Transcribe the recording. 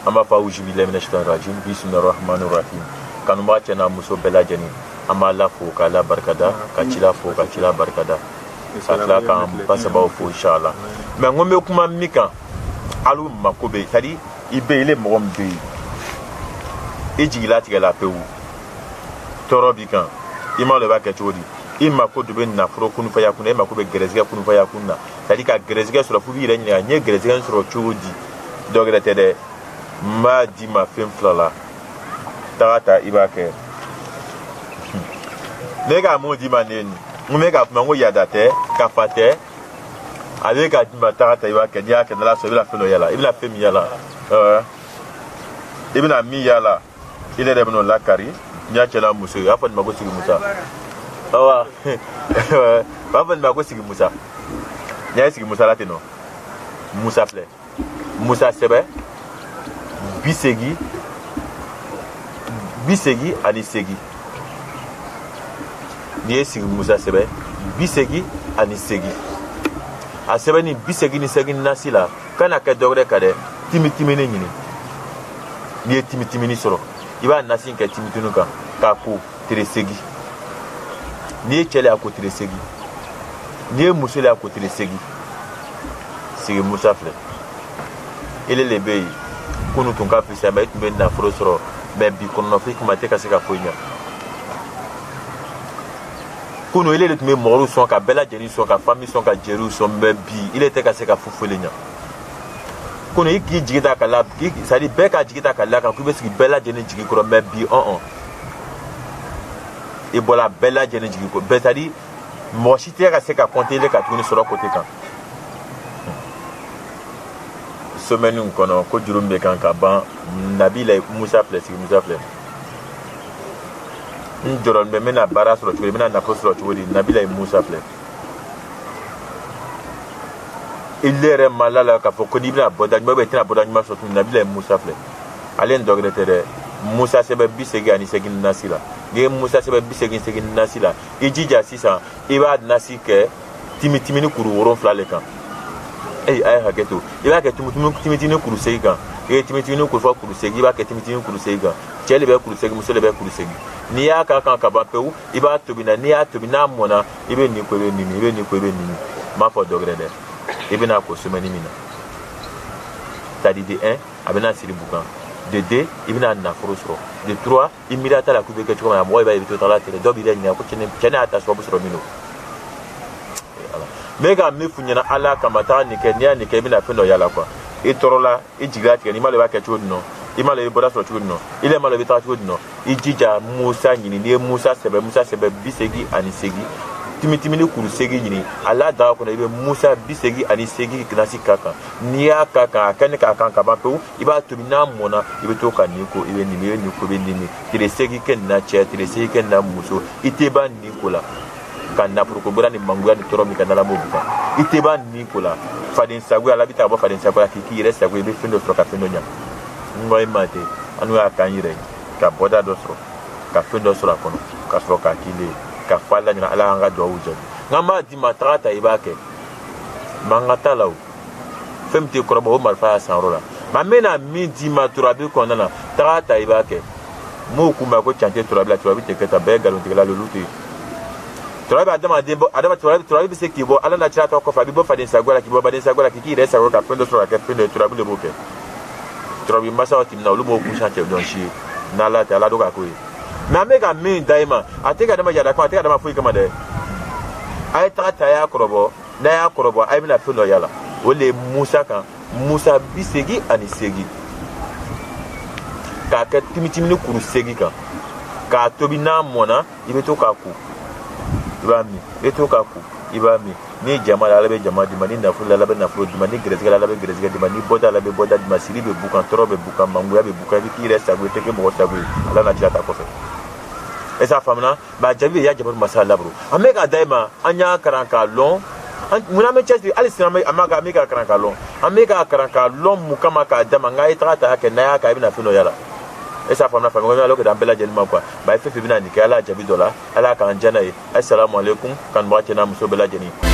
An b'a fɔ auzubilahi mina shaitani rajim, bisimilahi rahmani rahim. Kanubaga cɛ n'a muso bɛɛ lajɛlen, an b'Ala fo k'Ala barikada, ka cila fo ka cila barikada, ka tila k'an basabaw fo inshallah. Mais n ko n bɛ kuma min kan, alu mako bɛ, c'est à dire i bɛ yen, ile mɔgɔ min bɛ yen, i jigilatigɛla pewu, tɔɔrɔ b'i kan, i m'a dɔn i b'a kɛ cogo di, i mako de bɛ nafolo kunfaya kun na, i mako bɛ gɛrɛsɛgɛ kunfaya kun na, c'est à dire ka gɛrɛsɛgɛ sɔrɔ fo b'i yɛrɛ ɲininka n ye gɛrɛsɛgɛ sɔrɔ cogo di. Dɔ wɛrɛ tɛ dɛ, n b'a d'i ma fɛn fila la, taga ta i b'a kɛ. Ne ka mun d'i ma ne nin n bɛ ka kuma n ko yada tɛ kafa tɛ, a bɛ ka d'i ma, taga ta i b'a kɛ. N'i y'a kɛ n'Ala sɔnna, i bɛna fɛn dɔ yala, i bɛna fɛn min yala, i bɛna min yala, i yɛrɛ bɛn'o lakari. N y'a cɛ n'a muso ye, a fɔ nin ma ko sigi musa, awa b'a fɔ nin ma ko sigi musa. N'i y'a sigi musa la ten nɔ, musa filɛ, musa sɛbɛ 80 88. N'i ye sigi musa sɛbɛ 88, a sɛbɛnni 88 nasi la, kana kɛ dɔwɛrɛ kan dɛ, timitimini ɲini. N'i ye timitimini sɔrɔ, i b'a nasi kɛ timitini kan k'a ko tere 8. N'i ye cɛ le a ko tere 8, n'i ye muso le a ko tere 8. Sigi musa filɛ, ele le bɛ yen kunu tun ka fisa, mais i tun bɛ nafolo sɔrɔ, mais bi kɔnɔnafili kuma tɛ ka se ka foyi ɲɛ. Kunu ele de tun bɛ mɔgɔw sɔn, ka bɛɛ lajɛlen sɔn, ka fami sɔn, ka jeriw sɔn, mais bi ile tɛ ka se ka foyi ɲɛ. Kunu i k'i jigi ta ka la, c'est à dire bɛɛ ka jigi ta ka la kan k'i bɛ sigi bɛɛ lajɛlen jigi kɔrɔ, mais bi ɔn i bɔra bɛɛ lajɛlen jigi kɔrɔ bɛɛ, c'est à dire mɔgɔ si tɛ ka se ka compter ile ka tuguni sɔrɔ côté kan. Semaine in kɔnɔ ko juru min bɛ kan ka ban, Nabila Musa filɛ, sigi Musa filɛ, n jɔrɔlen bɛ n bɛna baara sɔrɔ cogo di, n bɛna nafolo sɔrɔ cogo di. Nabila Musa filɛ, i yɛrɛ ma la la k'a fɔ ko n'i bɛna bɔda ɲuman, i tɛna bɔda ɲuman sɔrɔ tuguni. Nabila Musa filɛ, ale ni dɔwɛrɛ tɛ dɛ, Musa sɛbɛ 88 nasi la. N'i ye Musa sɛbɛ 88 nasi la, i jija sisan i b'a nasi kɛ timitimini kuru 7 le kan. Ee, a ye hakɛ to, i b'a kɛ timitimini kuru 8 kan. I ye timitimini kuru fɔ kuru 8, i b'a kɛ timitimini kuru 8 kan. Cɛ le bɛ kuru 8, muso le bɛ kuru 8. N'i y'a k'a kan ka ban pewu, i b'a tobi na. N'i y'a tobi n'a mɔnna, i bɛ nin ko i bɛ nin min, i bɛ nin ko i bɛ nin min. N m'a fɔ dɔ wɛrɛ dɛ, i bɛna ko semaine min na, c'est à dire de 1 a bɛna siri bukan, de 2 i bɛna nafolo sɔrɔ, de 3 i miiri t'a la k'u bɛ kɛ cogo min na, mɔgɔ b'a ye i bɛ to taga la ten, dɔw b'i yɛrɛ ɲininka ko cɛ ne y'a ta sababu sɔrɔ min don. N bɛ ka min f'u ɲɛna Ala kama, taga nin kɛ, n'i y'a nin kɛ i bɛna fɛn dɔ yala quoi. I tɔɔrɔla, i jigila tigɛ, n'i m'a dɔn i b'a kɛ cogo di nɔ, i m'a dɔn i bɛ bɔda sɔrɔ cogo di nɔ, i yɛrɛ m'a dɔn i bɛ taga cogo di nɔ, i jija Musa ɲini. N'i ye Musa sɛbɛ, Musa sɛbɛ 88, timitimini kuru 8 ɲini, a la daga kɔnɔ, i bɛ Musa 88 nasi k'a kan. N'i y'a k'a kan, a kɛ ni k'a kan ka ban pewu, i b'a tobi. N'a mɔnna, i bɛ to ka nin ko i bɛ nin, i bɛ nin ko i bɛ nin min, tile 8 kɛ nin na cɛ, tile 8 kɛ nin na muso, i tɛ ban nin ko la. Ka nafoloko gbɛrɛ ni mangoya ni tɔɔrɔ min ka n'Ala m'o bukan, i tɛ ban nin ko la. Faden sagoya la, i bɛ taa bɔ faden sagoya k'i k'i yɛrɛ sago, i bɛ fɛn dɔ sɔrɔ ka fɛn dɔ ɲa. N ko i ma ten, an y'a k'an yɛrɛ ye ka bɔda dɔ sɔrɔ, ka fɛn dɔ sɔrɔ a kɔnɔ, ka sɔrɔ k'a k'i le ye, ka fɔ Ala ɲɛna, Ala y'an ka duwawu jaabi. Nka n b'a d'i ma, taga ta i b'a kɛ, mankan t'a la o, fɛn min tɛ kɔrɔbɔ o marifa y'a sanyɔrɔ la. Mɛ n bɛna min d'i ma turabi kɔnɔna na, taga ta i b'a kɛ. M'o k'u ma ko can tɛ turabi la, turabi tɛ kɛ tan, bɛɛ ye nkalontigɛla ye, olu tɛ yen. Turabi adamaden bɔ adama turabi bɛ se k'i bɔ Ala na cira tɔ kɔfɛ, a b'i bɔ faden sago la, k'i bɔ baden sago la, k'i k'i yɛrɛ sago, ka fɛn dɔ sɔrɔ ka kɛ fɛn dɔ ye. Turabi de b'o kɛ. Turabi masaw tɛmɛna, olu m'o kun cɛ dɔn si ye n'Ala tɛ, Ala don k'a ko ye. Mɛ an bɛ ka min da i ma, a tɛ ka dama yada kuma, a tɛ ka dama foyi kama dɛ. A ye taga ta, a y'a kɔrɔbɔ, n'a y'a kɔrɔbɔ, a bɛna fɛn dɔ yala. O de ye Musa kan, Musa 88, k'a kɛ timitimini kuru 8 kan, k'a tobi. N'a mɔnna, i bɛ to k'a ko i b'a min, i bɛ to k'a ko i b'a min. Ni jama la, Ala bɛ jama d'i ma, ni nafolo la, Ala bɛ nafolo d'i ma, ni gɛrɛsɛgɛ la, Ala bɛ gɛrɛsɛgɛ d'i ma, ni bɔda la, Ala bɛ bɔda d'i ma. Siri bɛ bu kan, tɔɔrɔ bɛ bu kan, mangoya bɛ bu kan, i bɛ k'i yɛrɛ sago ye, i tɛ kɛ mɔgɔ sago ye, Ala na cira ta kɔfɛ. Est-ce que a faamuna? Mɛ a jaabi bɛ ya jabaru masa laburu. An bɛ k'a da i ma, an y'a karan k'a lɔn. Munna an bɛ cɛsiri hali sini, an bɛ an bɛ k'a karan k'a lɔn, an bɛ k'a karan k'a lɔn mun kama k'a d'a ma. Nka a ye taga ta kɛ, n'a y'a kɛ, a bɛna fɛn dɔ yala. Est-ce que a faamuna? Faamu ko Ala k'an bɛɛ lajɛlen ma quoi. Ba ye fɛn fɛn bɛna nin kɛ, Ala y'a jaabi dɔ la, Ala k'an diya n'a ye. Assalamu alaikum, kanubaga cɛ n'a muso bɛɛ lajɛlen.